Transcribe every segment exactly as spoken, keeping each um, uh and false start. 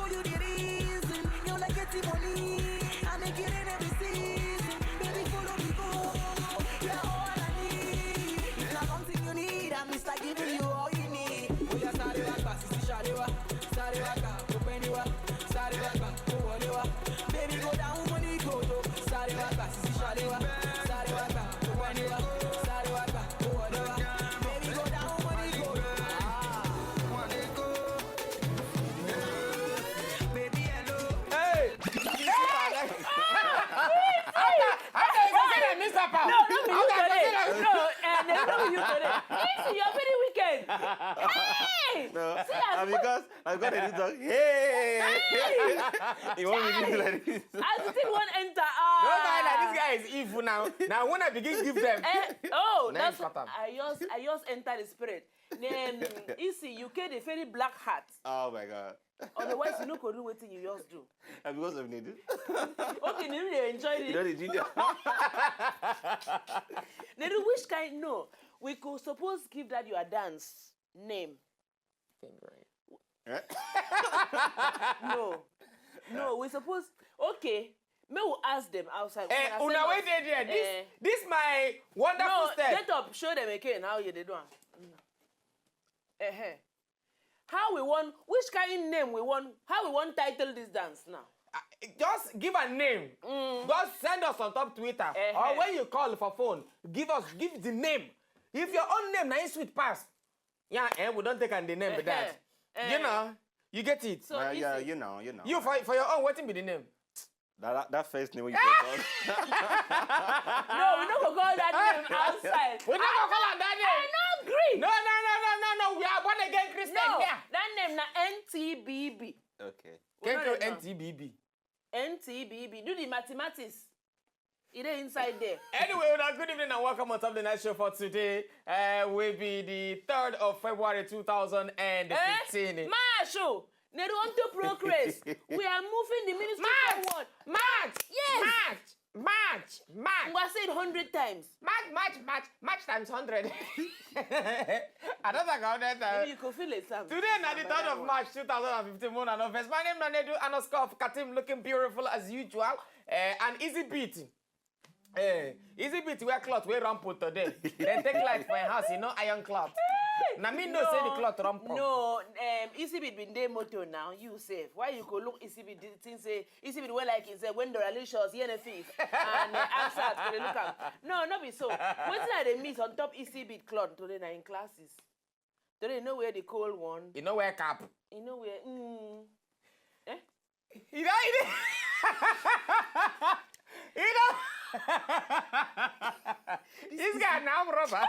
You the reason, you like it, money. I make it in every season. Baby, follow me, go. You're all I need. If not something you need, I'm Mister Giving you all you need. Oh, yeah, sorry, like, pass, see, sorry, wa. Sorry, like, go, penny, wa. Sorry, like, go, wale, wa. Baby, go down, money, go, do. Sorry, like, pass, see, sorry, wa. Sorry, like, go, penny, wa. Sorry, like, go, wale, wa. Baby, go down, money, go, do. Ah. Hey! After, after you go say that, Mister Pam. No, no be you today. No, eh, no, no be you today. Easy, you're very wicked. Hey! No, see, as and because I got a little dog. Hey! He won't be like this. As the thing won't enter. Ah. Don't mind that. This guy is evil now. Now when I begin give them. Eh, oh, that's what I just, I just enter the spirit. Then, you see, you get a very black heart. Oh my God. Otherwise, you no go do wetin you just do. And because of Nedu. Okay, Nedu dey enjoy it. You know the ginger. Nedu, which kind? No, we could suppose give that your dance name. Fingering. Eh? No, no, we suppose. Okay, may we ask them outside. Eh, una wey dey there. This, eh, this my wonderful no, step. Get up, show them again how you dey do am. Uh-huh. How we want, which kind name we want, how we want title this dance now? Uh, just give a name. Mm. Just send us on top Twitter. Eh, or eh, when you call for phone, give us, give the name. If your own name na him sweet pass, yeah, eh, we don't take on the name with that. Eh, eh. You know, you get it. So uh, yeah, you know, you know. You for, for your own, wetin be the name? That, that, that first name when you get called. No, we no go call that name outside. We no go call am that name. I no agree. No, no, no, no, no, no. We are born again Christian here. No, that name na N T B B. Okay. We no dey know. N T B B. N T B B. Do the mathematics. E dey inside there. Anyway, una good evening and welcome on top the night show for today. Uh, will be the third of February two thousand fifteen. Eh? March o! Nedu unto progress. We are moving the ministry forward. March! Yes! March! March! March! We say it hundred times. March, March, March, March times hundred. I don't think I hundred times. Maybe you could feel it, Sam. Today na the third of March two thousand fifteen, moon and office. My name na Nedu underscore Katim, looking beautiful as usual. Uh, an easy beat. Eh, easy beat wear cloth wey rampant today. Dem take light for im house, e no iron cloth. Na me know say the cloth rampant. No, um, Easy Beat been dey moto now. You sef. Why you go look Easy Beat, think say Easy Beat wey like himself, wey Doralicious, Yenefis, and uh, Absat, go dey look am. No, no be so. Wetin I dey miss on top Easy Beat cloth today na im glasses. Today, you know where the cold one? You know where cap? You know where? Mm. Eh? You know, you know, you know. This guy now, brother.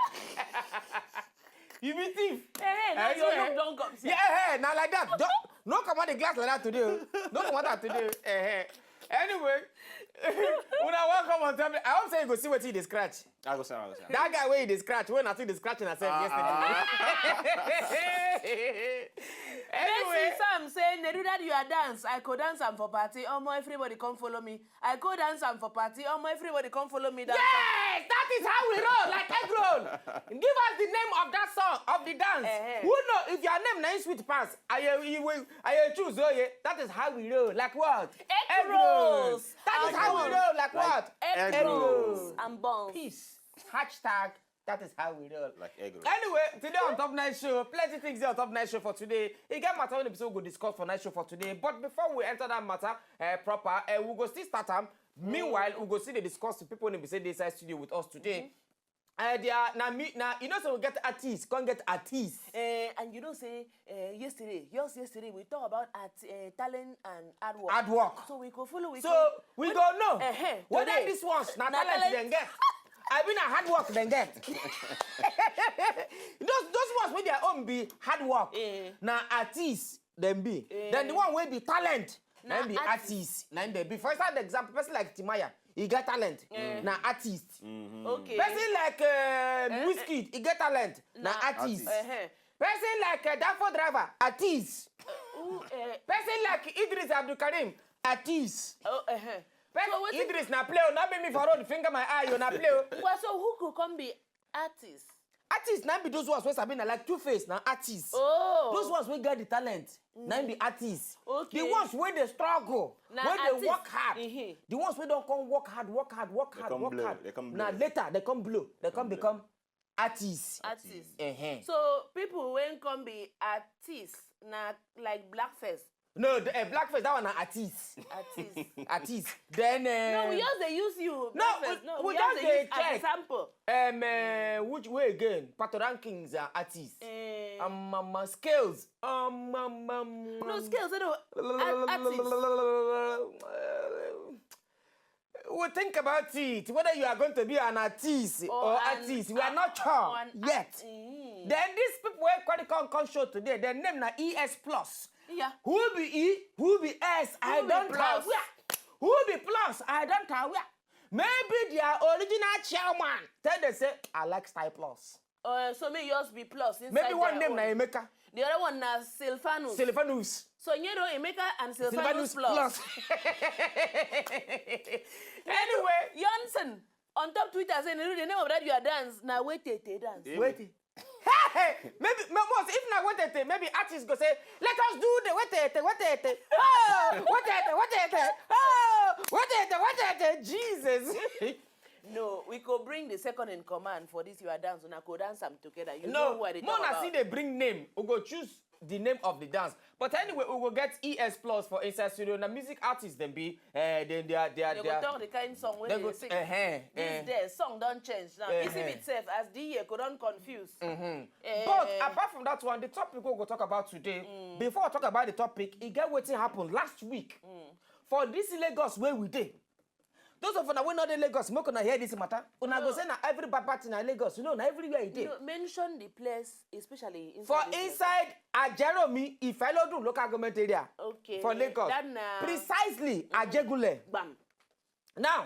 You be thief. Hey, hey, now I your swear. Look don't come. Yeah, hey, now like that. Don't, no come out the glass like that today. Oh. No come out that today. Oh. Eh, eh. Anyway, una welcome on top. I hope say you go see wetin you dey scratch. I go say, I go say. That guy wey you dey scratch, wey na still dey scratch na sef yesterday. Ah. Anyway. Mercy Sam say, Nedu, that your dance, I go dance am for party. Omo, everybody come follow me. I go dance am for party. Omo, everybody come follow me dance am. Yes, that is how we roll, like egg roll. Give us the name of that song, of the dance. Eh, eh. Who know if your name na him sweet pass? I will, I will choose, oh yeah. That is how we roll, like what? Egg rolls. That is how we roll, like what? Egg rolls. Egg rolls and buns. Peace. Hashtag, that is how we roll. Like egg roll. Anyway, today on top night show, plenty things dey on top night show for today. E get matter wey be say we go discuss for night show for today. But before we enter that matter, eh, proper, eh, we go still start am. Meanwhile, we go still dey discuss the people wey be say dey inside studio with us today. Eh, they are, na me, na, you know, so we get artists, come get artists. Eh, and you know say, eh, yesterday, just yesterday, we talk about art, eh, talent and hard work. Hard work. So we go follow, we so go, we go know whether this ones na talent dem get. I mean, na hard work dem get. Those, those ones wey their own be hard work. Eh. Na artists dem be. Eh. Then the one wey be talent, na be artist. Na him dey be. For example, person like Timaya, he get talent. Eh. Na artist. Mm-hmm. Okay. Person like, uh, eh, Wizkid, he get talent. Na artist. Artist. Eh, eh. Person like, uh, Danfo Driver, artist. Who, eh? Person like Idris Abdulkarim, artist. Oh, eh, eh. Person so wetin Idris na play, oh, no be me for road, finger my eye, you na play, oh. Well, so who could come be artist? Artists na be those ones wey sabi na like Two Face na artists. Oh. Those ones wey get the talent na be artists. Okay. The ones wey dey struggle, Na wey dey artists. Work hard. Mhm. The ones wey don come work hard, work hard, work hard, come work blow, hard. they come Na blow. Later they come blow, they come blow. Become artists. Artists. Uh-huh. So people wey come be artists na like blackface. No, the, uh, blackface, that one na artist. Artists. Artist. Then uh, No, we just dey use you. No, Blackface. we- No, we we just just dey dey use as a check. Sample. Um, uh, which way again? Pato Rankings are artists. Eh. Um, um, uh, scales. Um, um, um, No um, scales. No. Ar- artists. We'll think about it, whether you are going to be an artist or, Or an- artist. We are uh, not sure or an yet. Mm. Then these people wey come come come show today, their name na E S Plus. Yeah. Who be E? Who be S? I be don't Plus? Aware. Who be Plus? I don't Aware. Maybe their original chairman tell them say, "I like Style Plus." Uh, so me yours be plus. Inside Maybe one their name own. Na Emeka. The other one na Silvanus. Silvanus. So you know Emeka and Silvanus, Silvanus plus. Plus. Anyway, Johnson on top Twitter say the name of that your dance na wetete dance. Yeah. Wait. Hey, maybe mo- most if na wetete, maybe artists go say, "Let us do the wetete, wetete, oh, wetete, wetete, oh, wetete, wetete." Jesus. No, we go bring the second in command for this your dance. Una go dance am together. You know No, what they more talk na about. See the bring name. We go choose the name of the dance. But anyway, we go get E S Plus for inside studio. Na music artists dem be. Uh, they they are they are They they go are. Talk the kind song wey They they go. Sing. Uh-huh, These uh, days, song don change now. You see Eh, me eh. Sef as D J go don confuse. Mhm. Eh, But apart from that one, the topic we go talk about today, before I talk about the topic, e get wetin happen last week for this Lagos where we dey. Those of una wey no dey Lagos, make una hear this matter. Una go say na every bad bad thing na Lagos. You know, na everywhere e dey. No, mention the place, especially inside For this Lagos. Inside Ajeromi, Ifelodun local government area. Okay. For Lagos. That na Precisely, Ajegunle. Bam. Now,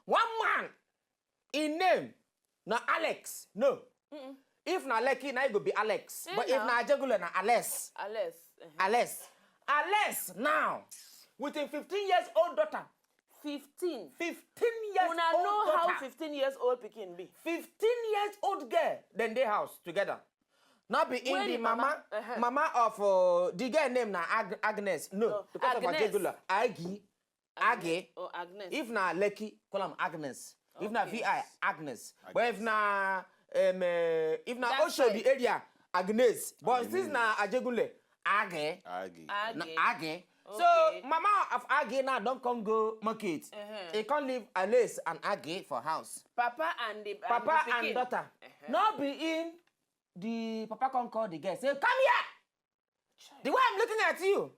one man, him name na Alex. No. If na Lekki, na e go be Alex. But if na. Na Ajegunle, na Alex. Alex. eh. Alex. Alex now, with a fifteen years old daughter. Fifteen. Fifteen years Una old know daughter. How fifteen years old pikin be? Fifteen years old girl, then they house together. Not be in Where the the mama, mama? Uh-huh. Mama of uh, the girl name na Ag- Agnes. No, No, because of Agnes. Ajegunle. Agi, Age. Oh, Agnes. If na Lekki, call am Agnes. If na Okay. V I, Agnes. But if na um, uh, if na That Oshodi side. Area, Agnes. But since na Ajegunle, Age. Agi. Age. Na Age. Okay. So mama of Age now don come go market. Uh-huh. He come leave Alice and Age for house. Papa and the and Papa the and pikin. Daughter. Uh-huh. Not be in the papa come call the girl. Say, "Come here. The way I'm looking at you,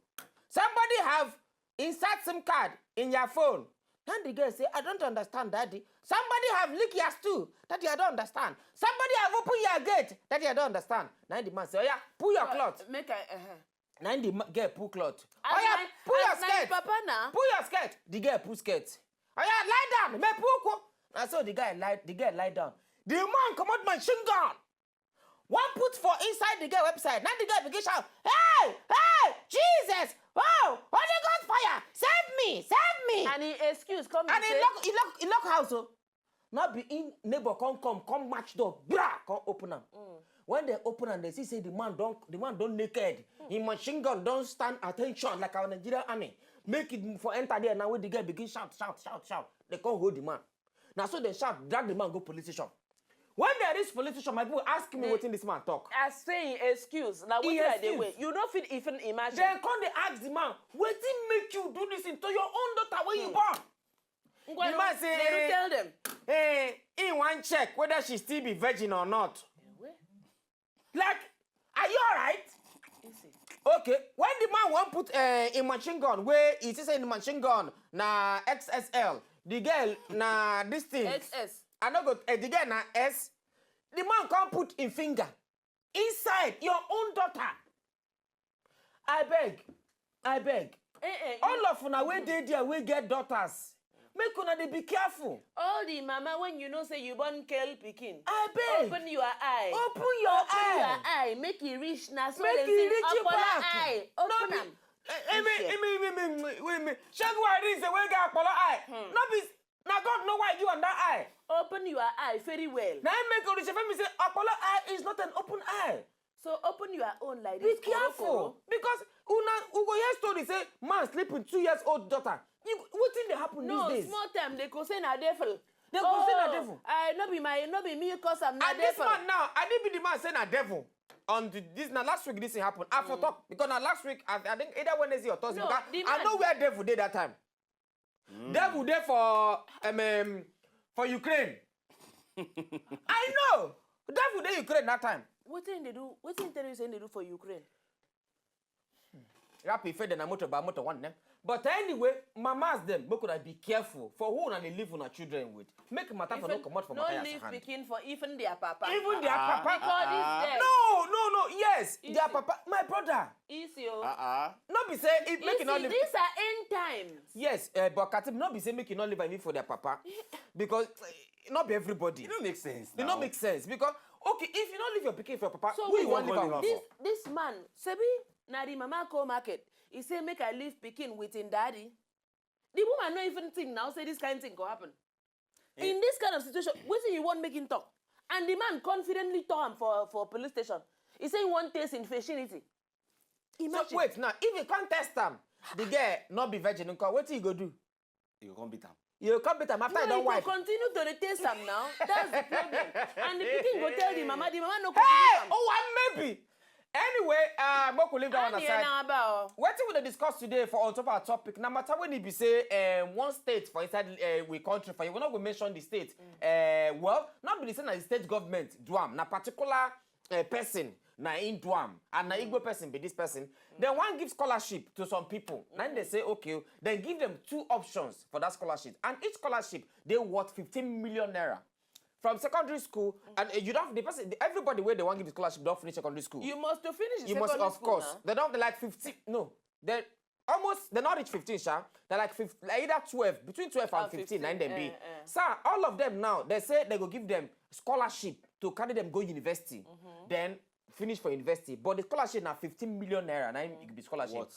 somebody have insert SIM card in your phone." Then the girl say, "I don't understand, daddy. Somebody have lick your stool, daddy, I don't understand. Somebody have opened your gate, daddy, I don't understand." Now the man say, "Oh yeah, pull your cloth." Make I. Uh-huh. Now the ma- girl pull cloth. As "Oh yeah, my- pull your as my skirt. Papa now. Pull your skirt." The girl pull skirt. "Oh yeah, lie down. Me pull ko." Now so the guy lie. The girl lie down. The man come out machine gun. One put for inside the girl website. Now the girl begin shout, "Hey, hey, Jesus! Oh, Holy Ghost fire! Save me! Save me!" And he excuse come And he say, lock, he lock, he lock house. Oh. Not be in neighbor come come come match door. Bra, come open am. When they open am, they see say the man don the man don naked. Him machine gun don stand attention like our Nigerian army. Make it for enter there now. When the girl begin shout shout shout shout, they come hold the man. Now so they shout, drag the man go police station. When they reach police station, my people ask me wetin this man talk. As saying excuse. Now what He are they excuse. Wait? You don't fit even imagine. Then come they ask the man, "Wetin make you do this thing to your own daughter when you born?" Ngwanu, The man say, they don't tell them. Eh, he wan check whether she still be virgin or not. Wait, Like, are you alright? you see. Okay, when the man wan put uh, a machine gun, where he say the machine gun na X S L, the girl na this thing. X S. I no go. Uh, the girl na S. The man come put him finger inside your own daughter. I beg, I beg. Eh, eh, All of una wey dey there wey get daughters, make una dey be careful. All the mama when you know say you born girl pikin. I beg. Open your eye. Open your Open eye. Your eye. Make it reach now. So Make they it say, reach you "Open back. Eye. No Open be- them." Eh, eh, me, eh, me, me, me, me, me, me. Shegu Arinze wey get Apollo eye. No be na God know why you and that eye. Open your eye very well. Now I make Orisha Femi say Okpolo eye is not an open eye. So open your own like Be this. Careful, because una we go hear story say man sleep with two years old daughter. You wetin dey happen No, these days? Small time they go say na devil. They go say na devil. I no be my no be me cause am na And this devil. Man now, I didn't be the man say na devil. On the, this na last week this thing happen. I for talk because na last week I, I think either Wednesday or Thursday. No, Because the I man- know where devil dey that time. Devil dey for um, um for Ukraine. I know. Devil dey Ukraine that time. Wetin they do? Wetin tell you say they do for Ukraine? Rapid fed na motor by motor one name. But anyway, mamas dem make una be careful for who una dey leave una children with. Make matter for no comot for No Matthias leave hand. Pikin for even their papa. Even their papa. Because this day. No, no, no. Yes, their Easy. Papa, my brother. Easy o. Uh-uh. No be say if make Easy, you not leave. These are end times. Yes, uh, but Katim, no be say make you not leave me for their papa, because uh, not be everybody. It don't make sense. It no make sense because okay, if you not leave your pikin for your papa, So who you wait, want leave am leave for? am This this man, Sebi, na the mama call market. He say make I leave pikin with him daddy. The woman no even think now say this kind thing go happen. In this kind of situation, wetin you want make him talk? And the man confidently talk am for for police station. He say he wan taste him virginity. So Imagine. Wait now, if you can't test am, the girl not be virgin, nko, wetin you go do? You go come beat am. You go come beat am after No, you don he wipe. Go continue to dey taste am now. That's the problem. And the pikin go tell the mama. The mama no go Hey, believe am. Oh, one maybe. Anyway, uh, make we leave that one And aside. na about. Wetin we dey discuss today for on top our topic na matter wey e be say um, one state for inside uh, we country for you, we no go mention the state. Uh, well, not be the same as the state government do am. Na particular uh, person na im do am, and na Igbo person be this person. Dem wan give scholarship to some people. Na im dey say okay, dem give them two options for that scholarship, and each scholarship dey worth fifteen million naira. From secondary school, and uh, you don't the person, everybody where they want give the scholarship don't finish secondary school. You must to finish. You must, Secondary of school course. Now. They don't like fifteen. No, they almost they not reach fifteen, sha. They're like fifteen, like either twelve, between twelve and Ah, fifteen, and fifteen, then be. Eh, eh. Sir, all of them now, they say they go give them scholarship to carry them go university, Mm-hmm. then finish for university. But the scholarship now fifteen million naira, now it be scholarship. What?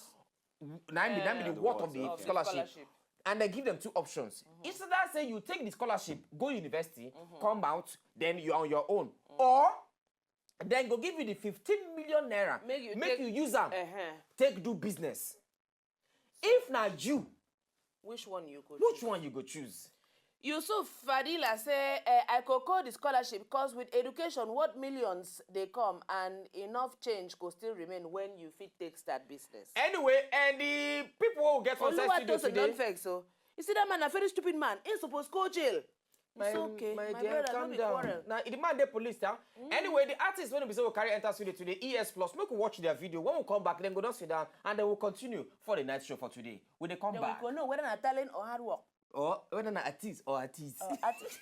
Now be, now be the Eh, worth what? of the Of the scholarship. Scholarship. And they give them two options. It's either say you take the scholarship, go university, come out, then you're on your own, or then go give you the fifteen million naira, Make you make take- you use am, Uh-huh. take do business. If na you, Which one you go? which Choose? One you go choose? Yusuf Fadila say, eh, I could call the scholarship because with education, what millions they come and enough change go still remain when you fit take start business. Anyway, and the people who get on side studio Oluwatosin today, don vex o. You see that man, a very stupid man. He suppose go jail. It's my, okay, my my dear, brother, calm no be down. Quarrel. Now, the man dey police town. Anyway, the artist when we say we carry enter studio today, E S Plus. Make we watch their video. When we come back, then go down sit down, and then we'll continue for the night show for today. We dey come Then back. We go know whether na talent or hard work. Or whether na artist or artist. Uh, artist.